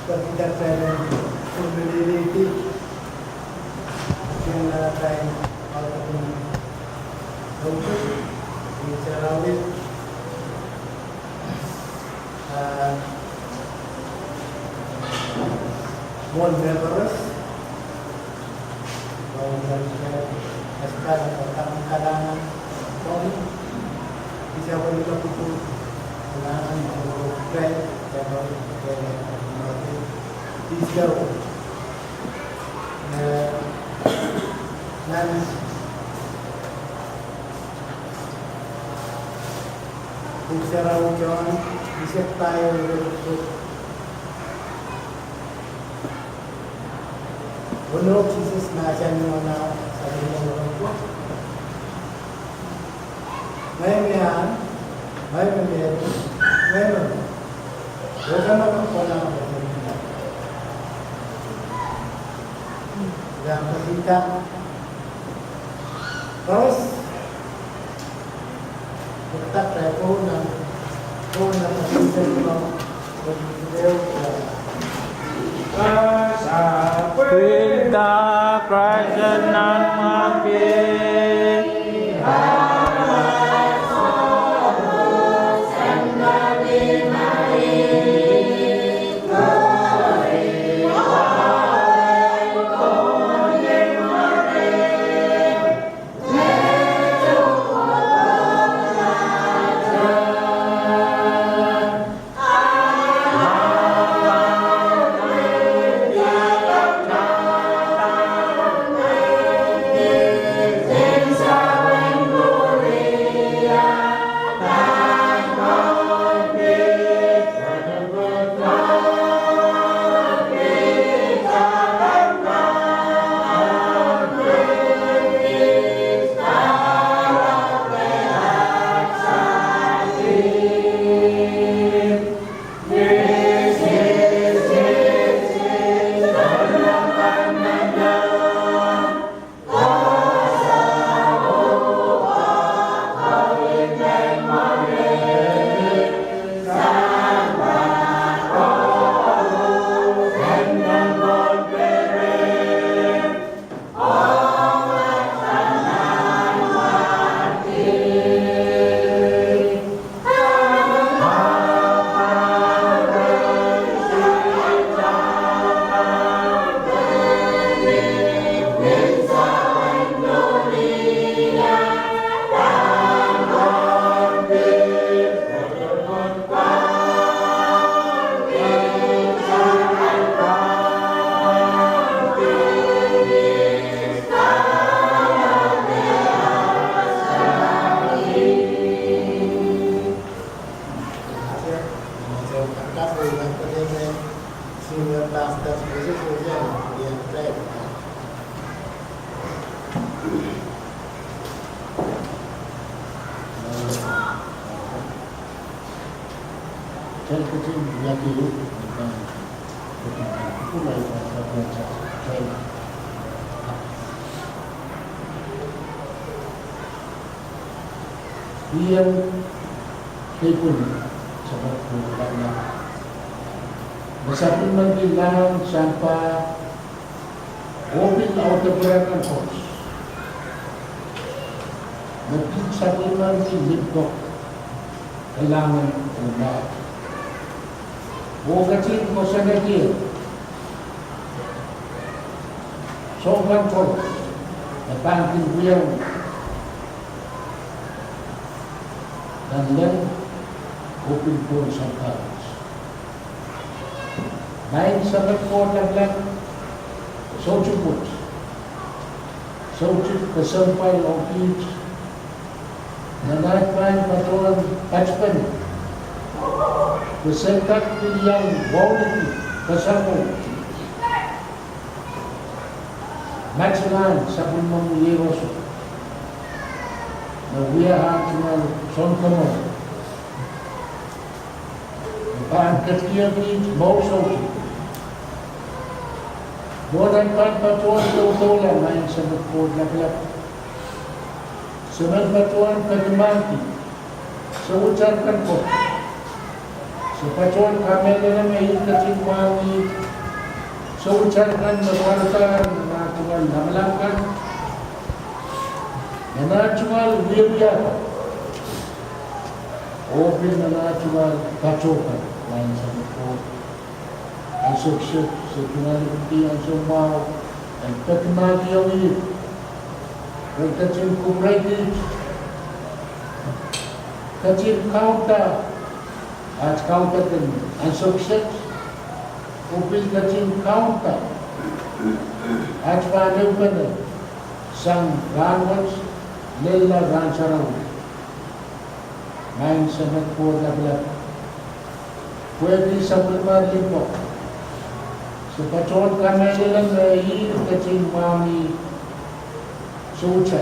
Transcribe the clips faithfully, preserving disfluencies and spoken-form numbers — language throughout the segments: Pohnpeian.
Pwehki dahkot en pwurmililihdi, kihla atail audepen routu, ni sarawi, ah, mwohn mehkoaros, Pwuhk Sarawi Sohn, eisek pahieu, iretikitik ehu. Onop Sises mahsanih nan sapwellime rongo: Ngehi me ahn, ngehi me mehlel, ngehi me mwo. Wehwehki me kohla me kohla. Iang kohla. Koaros pwilda Krais en nan mwahngki. Senior Pastor, Iang keipwin Samat Koht lapalap, me sapwellimaniki lahng, sampah, oh pil audepen kan koaros. Me pil sapwellimaniki lipdok, kalahngan, oh mahk. Oh ketin koasoanehdi soahng kan koaros me pahn kin wiawi nan leng oh pil pohn sampah wet. Maing Samat Koht lapalap, soutik wet, soutik kesempwal ong kiht nan aht pahn patohwan patpene, pwe sen kak pil iang wauneki kasamwo, matingan sapwellimomwi iehroso, me wia ahn tungoal Sounkomour, me pahn ketikihong kiht mour soutuk. Mwohn aht pahn patohwan doudoulah, Maing Samat Koht lapalap, se men patohwan pekimahkki souitar kan koaros. Se patohwan kamehlele me ih ketin mwahngih sohte kan me pwarada nan ah tungoal lapalap kan, nan ah tungoal wiewia kan, oh pil nan ah tungoal patohwan, maing Samat Koht. Ansou kiset se tungoal ipwidi ansou mwahu en peki mahkio ih, ren ketin kupwurki, ketin kaunda at kaunda kan ansou kiset, oh pil ketin kaunda at pahn ehupene sang rahnwet lella rahn sarawi. Maing Samat Koht Lapalap, pwehki sapwellimomwi limpoak, se patohwan kamehlele me ih ketin mwahngih sohte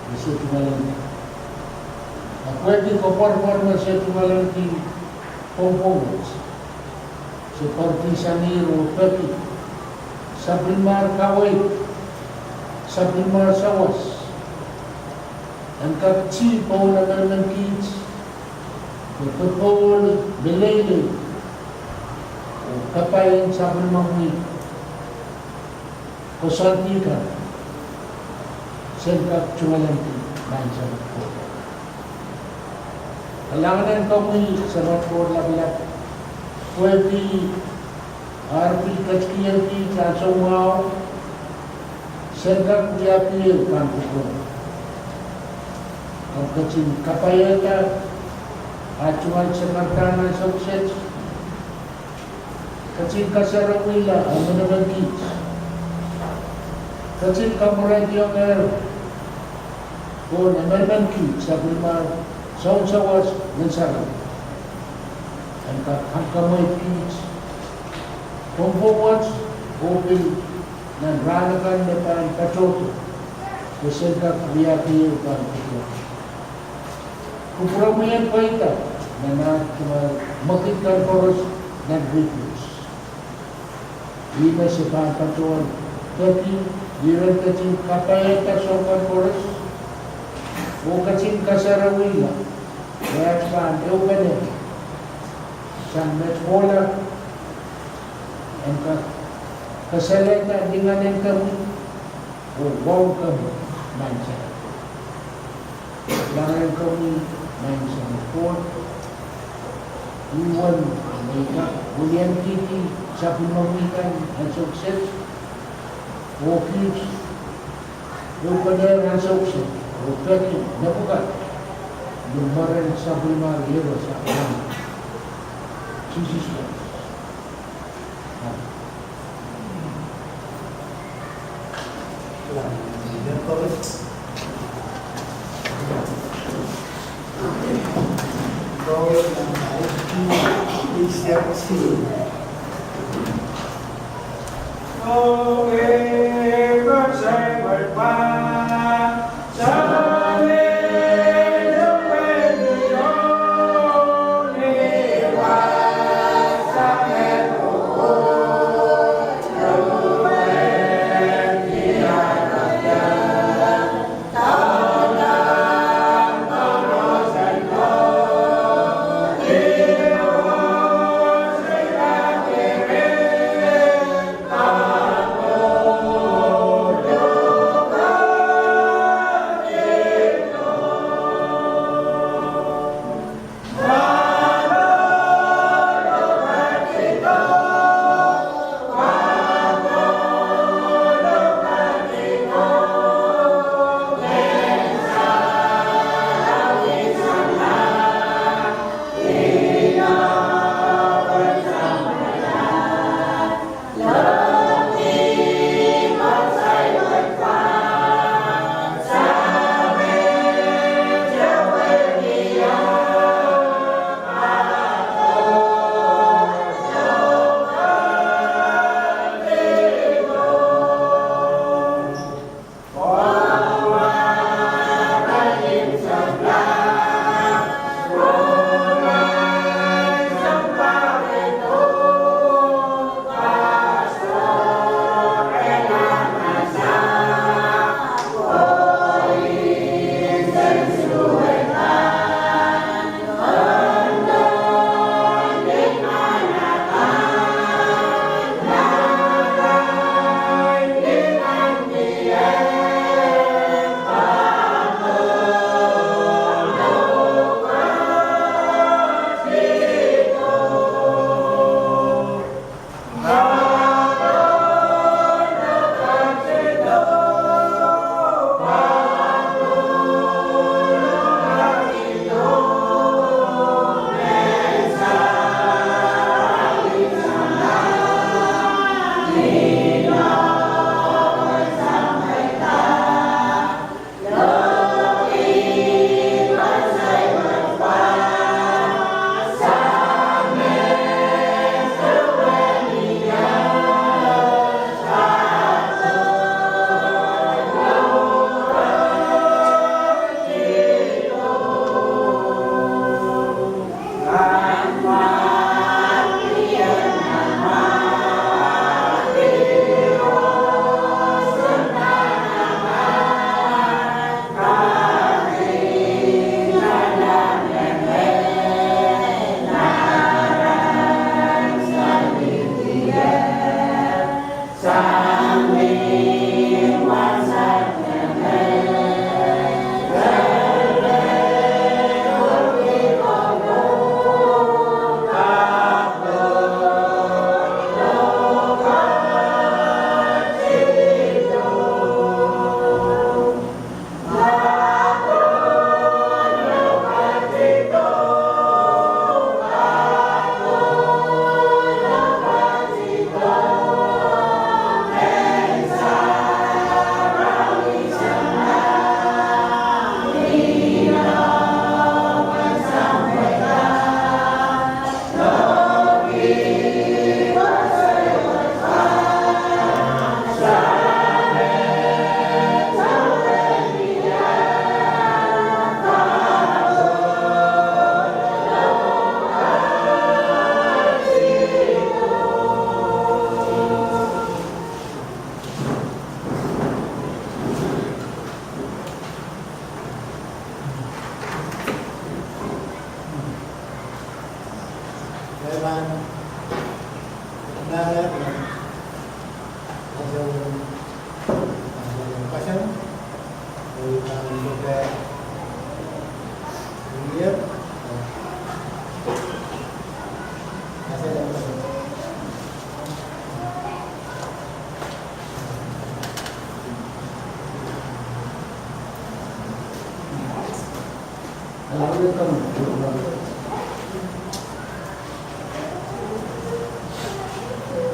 me se tungoal ahneki. Ah pwehki koapworopwor me se tungoal ahneki pwongpwong wet, se poaridi sang ih oh peki sapwellimomwi kaweid, sapwellimomwi sawas, en kak tih pohn emenemen kiht, me popohl meleilei oh kapai en sapwellimomwi koasoandi kan, sen kak tungoal ahneki, maing Samat Koht. Kalahngan en komwi Samat Koht Lapalap, pwehki ar pil ketikihong kiht ansou mwahu, sen kak wiahki ehu pahn kupwur. Komw ketin kapaiada ah tungoal samaridahn ansou kiset, ketin kasarawihla emenemen kiht, ketin kamwurehdiong ehu pohn emenemen kiht sapwellimomwi sounsawas, ngehn sarawi, en kak kamweid kiht pwongpwong wet, oh pil nan rahn akan me pahn patohdo, pwe sen kak wiahki ehu pahn kupwur. Kupwuromwi en pweida nan ah tungoal mwekid kan koaros nan ripoht. Ih me se pahn patohwan peki, ih ren ketin kapaiada soahng kan koaros, oh ketin kasarawihla me aht pahn ehupene sang met kohla, en kak kasalehda lingan en komwi oh wahu en komwi, maing Samat Koht. Kalahngan en komwi, maing Samat Koht, ih uwen me I kak wiliankihdi sapwellimomwi kan ansou kiset, oh kiht ehupene ansou kiset oh peki mepwukat, ni mwaren sapwellimomwi iehros, Sises Krais.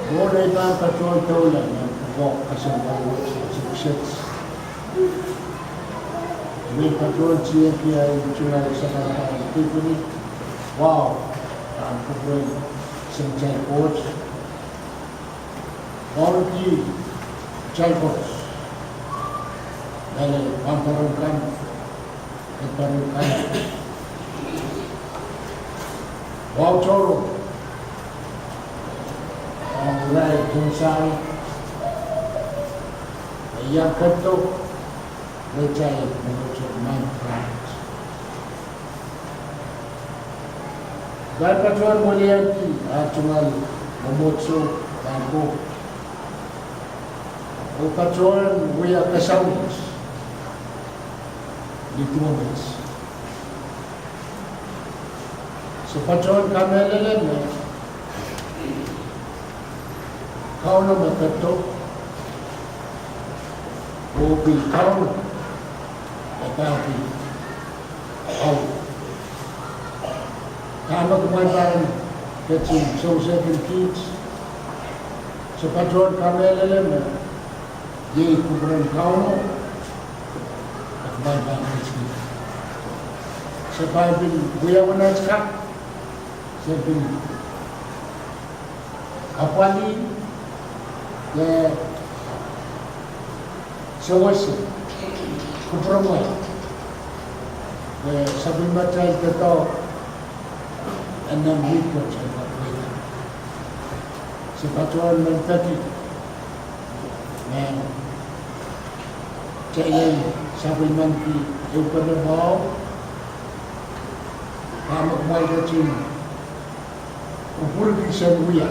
Mwohn ei pahn patohwan doula nan pwukoa kesempwal wet, sukses. Mwein patohwan tieki ahi tungoal sakarapahn pipini, wahu, pahn kupwuren Sengitail Koht. Wauneki kitail koaros. Mehlel wahnpoaron kan, pahn poaron kan. Wahu tohrohr. Ong irail tohn sahlo. Iang ketido, rehtail mwomwohdiso maing Krais. Kitail patohwan weliandi aht tungoal mwomwohdiso pahn ko. Oh patohwan wia kasamwo ni duwen wet. Se patohwan kamehlele me Kauno me ketido, oh pil Kauno me pahn pil awo. Dahme kumwail pahn ketin sewesehkin kiht, se patohwan kamehlele me iei kupwuren Kauno, me kumwail pahn ketin. Se pahn pil wia wen aht kak, se pil kapwalih, de sewese kupwuramwail, de sapwellimatail doadoahk en nan wihk wet en kapwaiada. Se patohwan men peki me kitail en sapwellimaniki ehupene mwahu, dahme kumwail ketin kupwurki sen wia.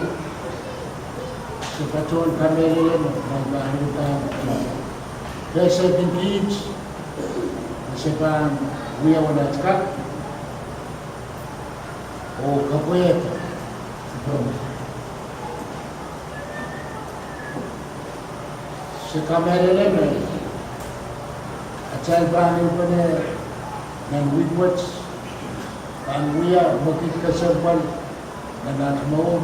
Se patohwan kamehlele me kumwail pahn pil pehsehkin kiht, me se pahn wia wen aht kak, oh kapwaiada kupwuramwail. Se kamehlele me atail pahn ehupene nan wihk wet pahn wia mwekid kesempwal nan aht mour,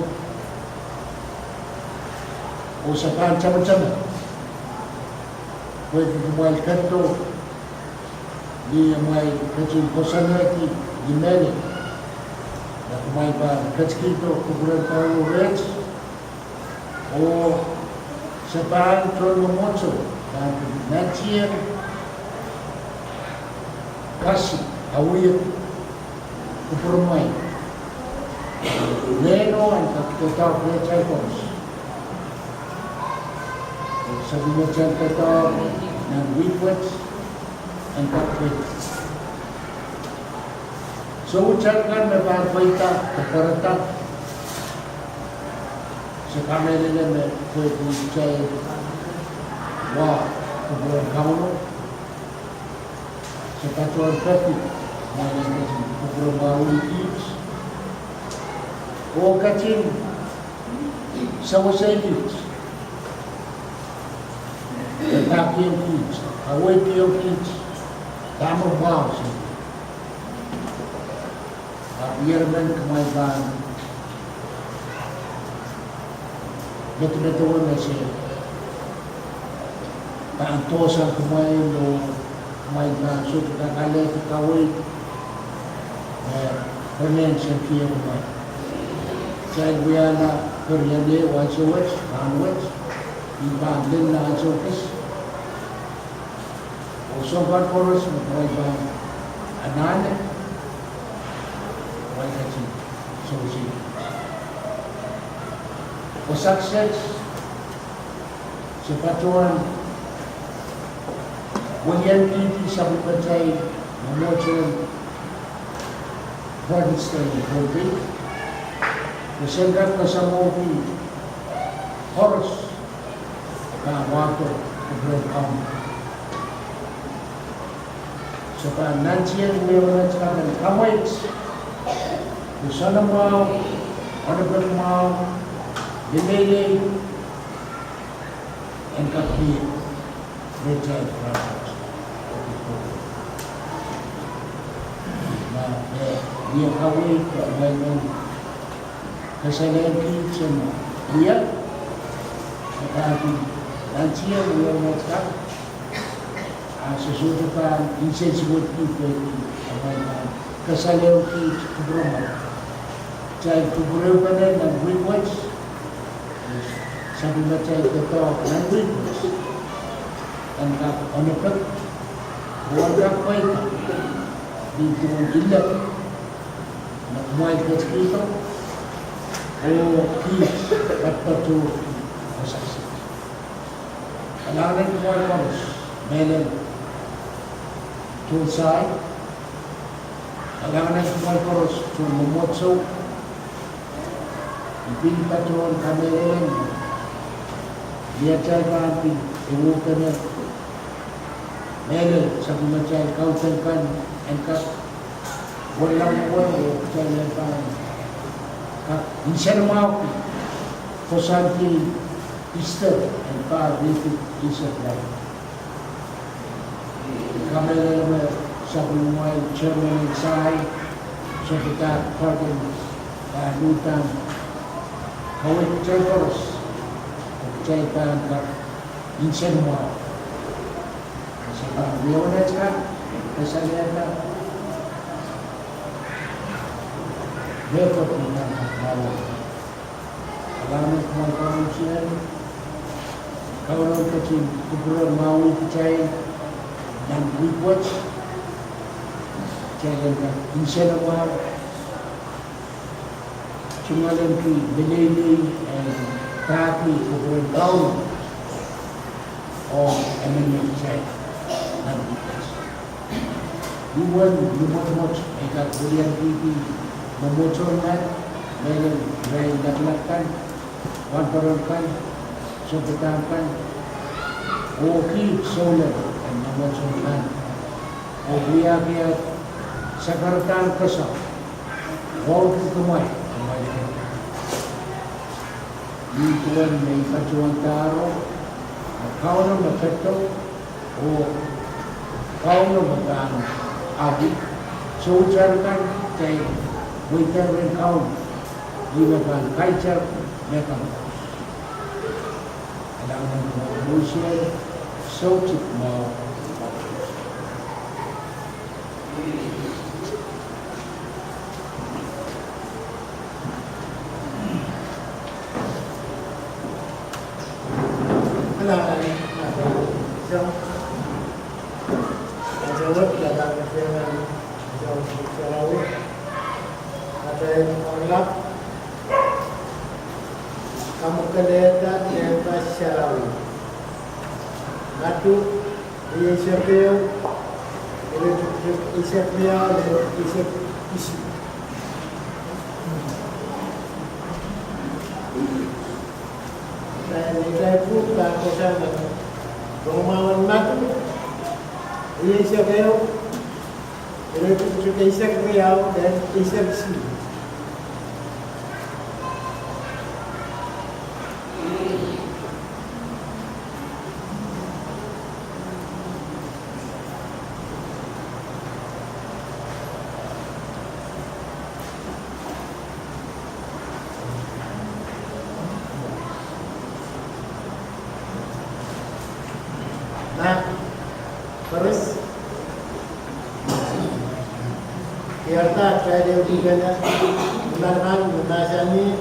oh se pahn tamataman pwehki kumwail ketido ni amwail ketin koasoanehdi ni mehlel me kumwail pahn ketikihdo kupwuren Kauno reht, oh se pahn tohn mwomwohdiso pahn pil nantihong kasik, awihk kupwuramwail. Lehno en kak doadoahk rehtail koaros. Sapwellimatail doadoahk nan wihk wet en kak pweida. Sountail kan me pahn pweida de pwarada, se kamehlele me pwehki kitail wa kupwuren Kauno, se patohwan peki me e ketin kupwuramwahwih kiht, oh ketin sewesei kiht, de pahkihong kiht, kaweidihong kiht dahme mwahu seli. Ahpw ier men kumwail pahn medemedewe me se pahn dohsang kumwail, oh kumwail pahn sohte kak alehdi kaweid me pwenen seli kumwail. Kitail wiahla perien ehu ansou wet, rahnwet, I pahn lella ansou kis, oh soangen koaros me kumwail pahn anahne, kumwail ketin sewesei. Oh success, se patohwan weliandi sapwellimatail mwomwohdiso en Protestant Pohnpei, me sen kak kasamwohki Kupwuren Kauno. Se pahn nantihong wiewiahn kak en kamweit, ni soanamwahu, onopek mwahu, leleilei, en kak mie, rehtail rahnwet. Ma, eh, mie kaweid, ma, ma, ma, kasalehng kiht en wia, se pahn pil nantihong wiewiahn kak, a se sohte pahn insensuwedki pwehki amwail pahn kasalehng kiht kupwuromwail. Kitail kupwurepene nan wihk wet, sapwellimatail doadoahk nan wihk wet, en kak onopek, oh en kak pweida, ni duwen ille me kumwail ketikihdo, oh kiht patopato wasa kiset. Kalahngan en kumwail koaros, mehlel tohn sair. Kalahngan en kumwail koaros tohn mwomwohdiso. I pil patohwan kamehlele me atail pahn pil ehuohpene, mehlel sapwellimatail kaudok kan, en kak weliamwei, oh kitail en pahn kak nsenamwahuki koasoandi Easter en pahr riekid Easter rai. Kamehlele me sapwellimamwail chairman en sair, Sounpadahk Gordon, pahn uhdahn kaweid kitail koaros, oh kitail pahn kak nsenamwahu. Se pahn wiewiahn kak, kasalehda, mehkot me pahn kak mwahu. Kalahngan en kumwail koaros, Kauno ketin kupwuromwahwih kitail nan wihk wet, kitail en kak nsenamwahu, tungoalenki leleilei en pahdi kupwuren Kauno ong emenemen kitail nan wihk wet. Uwen ni mwotomwot me I kak weliankihdi mwomwohdiso kan, mehlel irail lapalap kan, wahnpoaron kan, sounpadahk kan, oh kiht souleng en mwomwohdiso kan, oh wiahkier sakaradahn koasoandi, wauneki kumwail, kumwail kin. Ni duwen me I patohwandahro, me Kauno me ketido, oh Kauno me pahn awi, sohte kan, kitail weidehng rehn Kauno, ih me pahn kaitar mehkan. Kalahngan en koaros, sohte mwahu. Kamwakelehda tehnpas sarawi. Madiu, eisek ehu, iretikitik eisek riau, iretikitik eisek isuh. Nan irail pwuhk pahn kohsang nan rongamwahu en Madiu, eisek ehu, iretikitik eisek riau, iretikitik eisek isuh. Na, koaros, diarada, kitail ehukipene, ni manaman, ni mahsanih,